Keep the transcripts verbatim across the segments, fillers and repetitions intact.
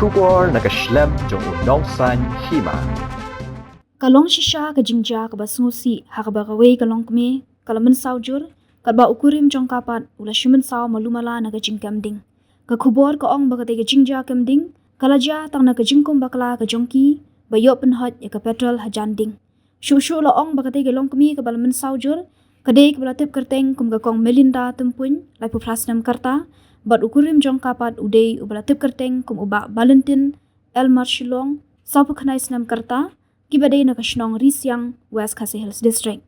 Khubor na ka shlem jong u Nongsaiñ Hima. Ka long shisha ka jingjia kaba sngewsih ha kaba kawei ka longkmie ka la mynsaw jur, katba u kurim jong ka pat u la shu mynsaw malu mala na ka jingkem ding. Ka khubor ka ong ba katei ka jingjia kem ding ka la jia tang na ka jingkum bakla ka jong ki ba ïoh pynhoit ïa ka petrol hajan ding. Shuh shuh la ong ba katei ka longkmie kaba la mynsaw jur ka dei kaba la tip kyrteng kum ka Kong Melinda Tympuiñ, laiphew phra snem ka rta, bad u kurim jong ka pat u dei uba la tip kyrteng kum u Bah Valentin Elmar Shillong, sawphew khyndai snem ka rta, kiba dei na ka shnong Risiang, West Khasi Hills District.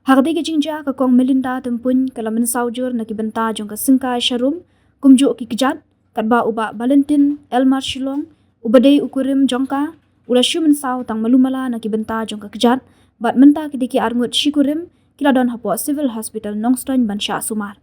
Ha katei ka jingjia ka Kong Melinda Tympuiñ ka la mynsaw jur na ki bynta jong ka syngkai sharum, kumjuh ki kjat, katba u Bah Valentin Elmar Shillong, uba dei u kurim jong ka, u la shu mynsaw tang malu mala na ki bynta jong ka kjat, bad mynta kitei ki arngut shi kurim ki la don hapoh Civil Hospital Nongstoiñ ban shah sumar.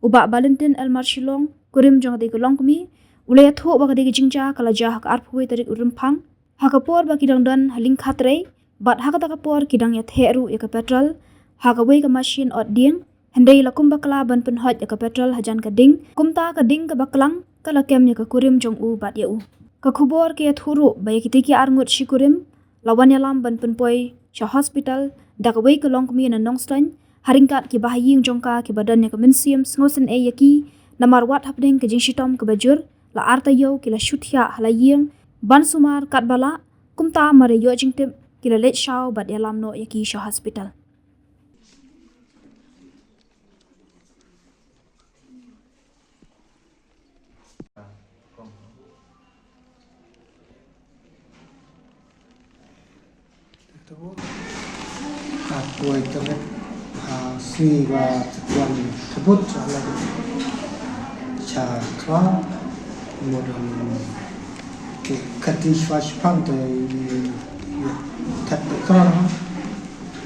U Bah Valentin Elmar Shillong, kurim jong katei ka longkmie, u la ïathuh ba katei ka jingjia ka la jia ha ka arphew wei tarik u Rymphang, ha ka por ba ki dang don ha lyngkha trei, bad ha kata ka por ki dang ïatheh ruh ïa ka petrol ha kawei ka mashin ot dieng, hynrei la kum bakla ban pynhoit ïa ka petrol hajan ka ding, kumta ka ding kaba klang ka la kem ïa ka kurim jong u bad ïa u. Ka khubor ka ïathuh ruh ba ïa kitei ki arngut shi kurim la wan ïalam ban pynpoi sha hospital da kawei ka longkmie na Nongstoiñ, ha ryngkat kiba ha ïing jong ka kiba don ïa ka mynsiem sngewsynei ïa ki, namar wat hapdeng ka jingshitom kaba jur, la ar taïew ki la shu thiah ha la ïing ban sumar katba lah, kumta mar ïa ïoh jingtip ki la leit shaw bad ïalam noh ïa ki sha hospital. Ka poi teret ha sngi ba tyrpeng tebut sha la cha kla mudam ke kati shwa shpang te tat te kra ha.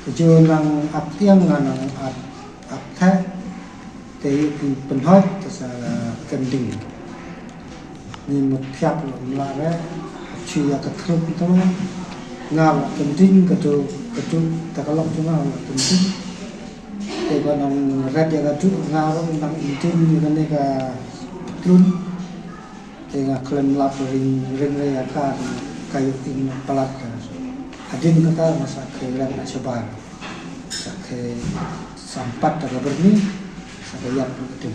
Ka ju nang ap tiang nang ap ap te te yu pynhoit te sa kending. Ni mut thiap lo mla re chu ya ka thruk to nga lo kending ka tu ka tu ta ka lok tu nga lo kending. Te ba nang rat ya ka tu nga lo nang intin ni ka ne ka tlun. Te nga khlem lap ring ring re ya ka ka yu in palat ka. Hadin ka ka masa ke ran na shabar. Sa ke sampat da ka berni sa ke yap ka tu.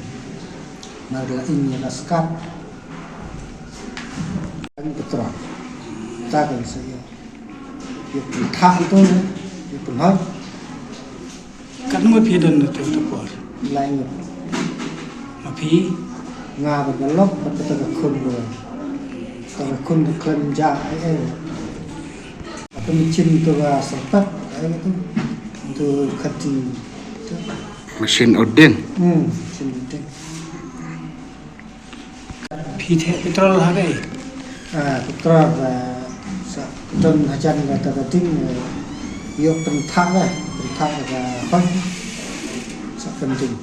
Mar la in ya ka skat. Kan petra. Ta kan sa ya. Yu pynthah tu, yu pynhoi. Katno ngut phi don na tu tu por? Lai ngut. Ma phi? Nga ba ka lok ba ka ta ka khun ba. Ka khun ba khlem ja ai ai. Ka machine tu ka sertak ai tu. Tu kati. Machine odin. Hmm, machine odin. Phi theh petrol ha kaei? Ah, petrol, ah, sa petrol hajan kata ka ding, eh, yu pynthah lah, pynthah ka hoi. Sa kending.